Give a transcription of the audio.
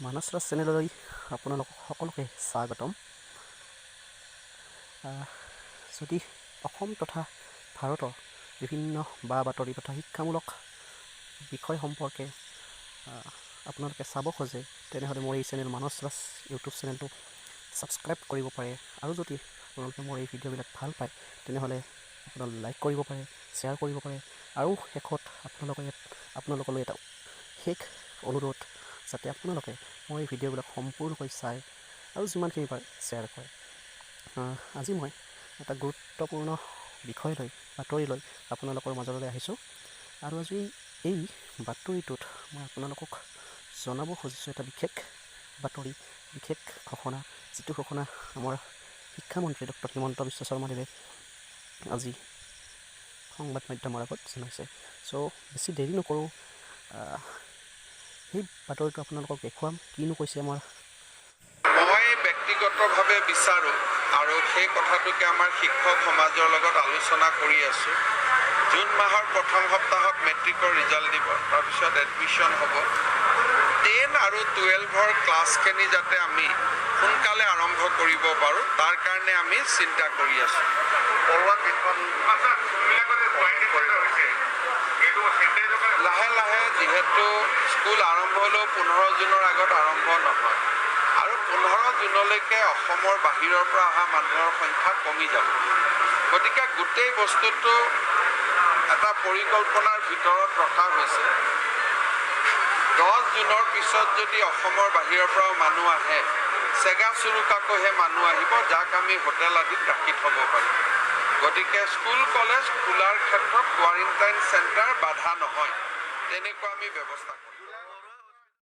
মানস ৰাজ চেনেললৈ আপোনালোক সকলোকে স্বাগতম। যদি অসম তথা ভাৰতৰ বিভিন্ন বা বাতৰি তথা শিক্ষামূলক বিষয় সম্পৰ্কে আপোনালোকে চাব খোজে, তেনেহ'লে মোৰ এই চেনেল মানস ৰাজ ইউটিউব চেনেলটো ছাবস্ক্ৰাইব কৰিব পাৰে। আৰু যদি আপোনালোকে মোৰ এই ভিডিঅ'বিলাক ভাল পায়, তেনেহ'লে আপোনালোকে লাইক কৰিব পাৰে, শ্বেয়াৰ কৰিব পাৰে। আৰু শেষত আপোনালোকলৈ এটা শেষ অনুৰোধ, যাতে আপোনালোকে মোৰ এই ভিডিঅ'বিলাক সম্পূৰ্ণকৈ চায় আৰু যিমানখিনি পাৰে শ্বেয়াৰ কৰে। আজি মই এটা গুৰুত্বপূৰ্ণ বিষয় লৈ, বাতৰি লৈ আপোনালোকৰ মাজলৈ আহিছোঁ। আৰু আজি এই বাতৰিটোত মই আপোনালোকক জনাব খুজিছোঁ এটা বিশেষ বাতৰি, বিশেষ ঘোষণা, যিটো ঘোষণা আমাৰ শিক্ষামন্ত্ৰী ডক্টৰ হিমন্ত বিশ্ব শৰ্মাদেৱে আজি সংবাদ মাধ্যমৰ আগত জনাইছে। চ' বেছি দেৰি নকৰোঁ, সেই বাতৰিটো আপোনালোকক দেখুৱাম, কিনো কৈছে আমাৰ। মই ব্যক্তিগতভাৱে বিচাৰোঁ আৰু সেই কথাটোকে আমাৰ শিক্ষক সমাজৰ লগত আলোচনা কৰি আছোঁ। জুন মাহৰ প্ৰথম সপ্তাহত মেট্ৰিকৰ ৰিজাল্ট দিব, তাৰপিছত এডমিশ্যন হ'ব। 10 আৰু 12ৰ ক্লাছখিনি যাতে আমি সোনকালে আৰম্ভ কৰিব পাৰোঁ, তাৰ কাৰণে আমি চিন্তা কৰি আছোঁ। পৰোৱাত যিখন আচ্ছা, স্কুলবিলাকত যে কোৱাৰেণ্টাইন চেণ্টাৰ হৈছে, এইটো চেণ্টাৰ লাহে লাহে যিহেতু স্কুল আৰম্ভ হ'লেও 15 জুনৰ আগত আৰম্ভ নহয় আৰু 15 জুনলৈকে অসমৰ বাহিৰৰ পৰা অহা মানুহৰ সংখ্যা কমি যাব। গতিকে গোটেই বস্তুটো এটা পৰিকল্পনাৰ ভিতৰত ৰখা হৈছে। 10 জুনৰ পিছত যদি অসমৰ বাহিৰৰ পৰাও মানুহ আহে, চেগা চুৰুকাকৈহে মানুহ আহিব, যাক আমি হোটেল আদিত ৰাখি থ'ব পাৰিম। গতিকে স্কুল কলেজ খোলাৰ ক্ষেত্ৰত কোৱাৰেণ্টাইন চেণ্টাৰ বাধা নহয়, তেনেকুৱা আমি ব্যৱস্থা কৰিম।